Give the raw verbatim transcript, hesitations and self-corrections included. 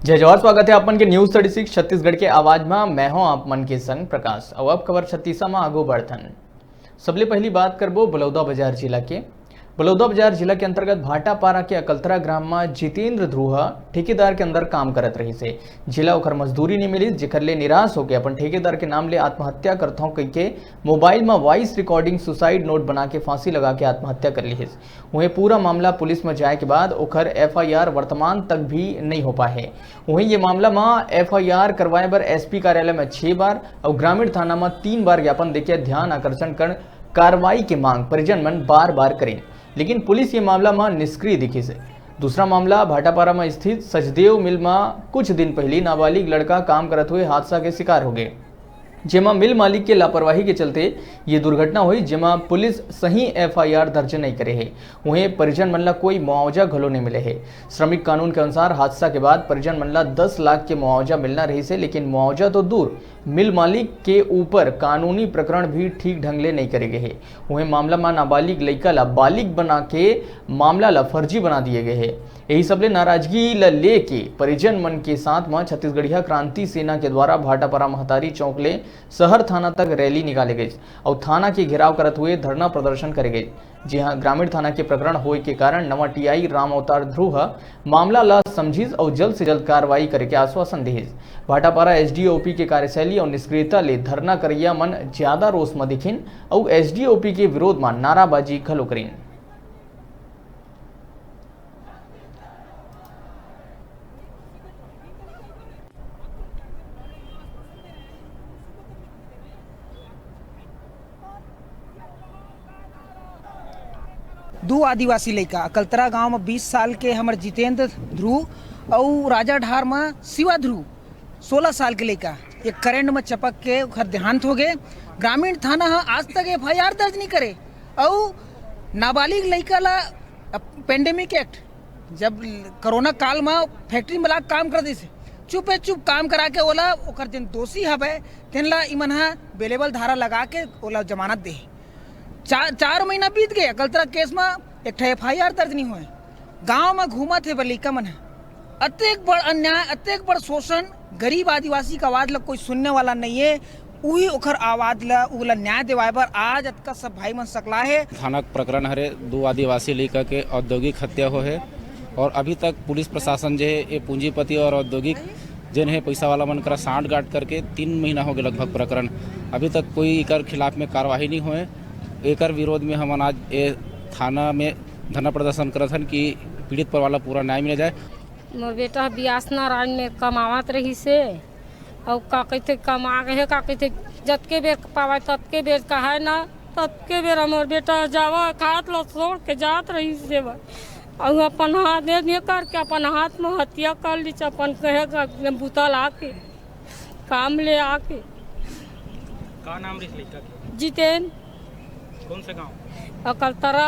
जय जोहार, स्वागत है आप मन के News Thirty Six छत्तीसगढ़ के आवाज में। मैं हूं आप मन के संग प्रकाश। अब, अब खबर छत्तीसा में आगू बढ़थन। सबले पहली बात करबो बलौदा बाजार जिला के। बलौदा बाजार जिला के अंतर्गत भाटापारा के अकलतरा ग्राम में जितेंद्र ध्रुव ह ठेकेदार के अंदर काम करत रहिस हे। जिला ओकर मजदूरी नहीं मिलिस, जेकर ले निराश होके अपन ठेकेदार के नाम ले आत्महत्या करथौं कहिके मोबाइल में voice recording suicide note बना के फांसी लगा के आत्महत्या कर लिहिस। उहें, पूरा मामला पुलिस में जाए के बाद ओकर F I R वर्तमान तक भी नहीं हो पाए हे। उहें, ये मामला में F I R करवाए बर S P कार्यालय में छह बार और ग्रामीण थाना में तीन बार ज्ञापन देके ध्यान आकर्षण कर कार्रवाई के मांग परिजन मन बार बार करें, लेकिन पुलिस ये मामला में निष्क्रिय दिखिस हे। दूसरा मामला भाटापारा में स्थित सचदेव मिल में कुछ दिन पहली नाबालिग लड़का काम करत हुए हादसा के शिकार हो गए, जेमा मिल मालिक के लापरवाही के चलते ये दुर्घटना हुई, जेमा पुलिस सही F I R दर्ज नहीं करे हे। उहें, परिजन मन ला कोई मुआवजा घलो नहीं मिले हे। श्रमिक कानून के अनुसार हादसा के बाद परिजन मन ला दस लाख के मुआवजा मिलना रहिस हे, लेकिन मुआवजा तो दूर, मिल मालिक के ऊपर कानूनी प्रकरण भी ठीक ढंग ले नहीं करे गए हे। उहें, मामला में नाबालिग लइका ला बालिग बना के मामला ला फर्जी बना दिए गए हे। यही सबले नाराजगी ला लेके परिजन मन के साथ में छत्तीसगढ़िया क्रांति सेना के द्वारा भाटापारा महतारी चौक ले शहर थाना तक रैली निकाले गई और थाना के घेराव करत हुए धरना प्रदर्शन करे गए। जी हां, ग्रामीण थाना के प्रकरण होए के कारण नवा T I राम अवतार ध्रुव ह मामला ला समझिस अउ जल्द से जल्द कार्रवाई करे के आश्वासन दिहिस। Bhatapara S D O P के कार्यशैली अउ निष्क्रियता ले धरना करैया मन ज्यादा रोष म दिखिन अउ S D O P के विरोध म नाराबाजी घलो करिन। दू आदिवासी लइका, अकलतरा गांव म बीस साल के हमर जितेंद्र ध्रुव अउ राजाढार म शिवा ध्रुव, सोलह साल के लइका, ये करंट म चपक के ओखर देहांत हो गे। ग्रामीण थाना ह आज तक F I R दर्ज नहीं करे अउ नाबालिग लइका ला, अब, Pandemic Act, जब कोरोना काल म फैक्ट्री में लाग काम कर दिस, चुपे चुप काम करा के ओला, ओकर जेन दोषी हवे, तेन ला इमन ह बेलेबल धारा लगा के ओला जमानत दे। चार, चार महीना बीत गए, अकलतरा केस म एक ठा F I R दर्ज नहीं होए। गांव म घूमत हे बलिका मन ह। अतेक बड़ अन्याय, अतेक बड़ शोषण, गरीब आदिवासी के आवाज ला कोई सुनने वाला नहीं है। उही ओखर आवाज ला, उला न्याय दिवाए बर आज अतका सब भाई मन सकला हे। थाना प्रकरण हरे दो आदिवासी लइका के औद्योगिक हत्या हो हे और अभी तक पुलिस प्रशासन जे हे, ये पूंजीपति और औद्योगिक जेन हे, पैसा वाला मन करा सांठगांठ करके तीन महीना हो गए लगभग प्रकरण, अभी तक कोई एकर खिलाफ में कार्यवाही नहीं होए। एकर विरोध में हमन आज ये थाना में धरना प्रदर्शन करत हन कि पीड़ित परिवार ला पूरा न्याय मिला जाए। मोर बेटा ह बियास नारायण में कमावत रहिस हे, अउ का कहिथे, कमा गे हे, का कहिथे, जतके बेर पावय, ततके बेर कहय ना, ततके बेर मोर बेटा ह जावय, खात ल छोड़ के जात रहिस हे बा। अउ अपन हाथ दे दिए करके अपन हाथ में हत्या कर लीच, अपन कहे का बुता ला के, काम ले आके। का नाम रहिस लइका के? जितेन। कौन से गांव? अकलतरा।